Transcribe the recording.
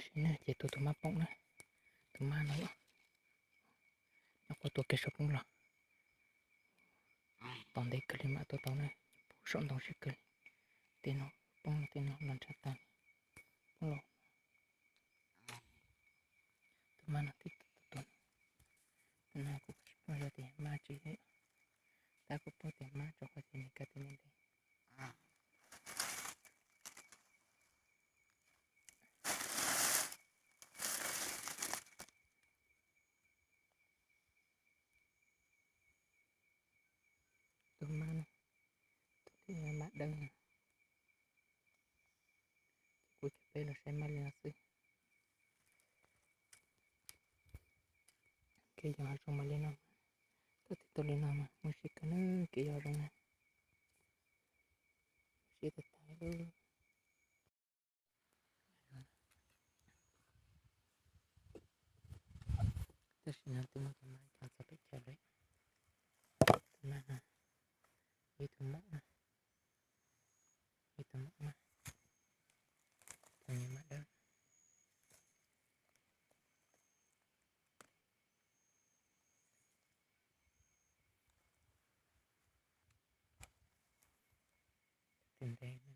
Ces tus tus mab poob na, tus mab no, noj quav tuag kiag saum poob los. Tau ntev kawg li mam tua tau na, saum ntoo siab kawg li. Tej no poob, tej no los nrhab tag, poob los. Tus mab no tib tug tuag. Tus no kuv tsis paub yog tias mab tsis, tab kuv paub tias mab rau qhov tias nws kav tes ntev ntev. Tus mab no, tus mab dawb no. Ces kuv coj peb los saib mab li no xwb. Kev yos hav zoov mas li no, tau tib tug li no mas muaj siab kawg na, kev yos hav zoov na, siab tag tag li. Tam sim no twb muaj cov mab cog txog peb chaw lawm. Tus mab no, ib tug mab na, ib tug mab na, tus me mab dawb. Tus ntev.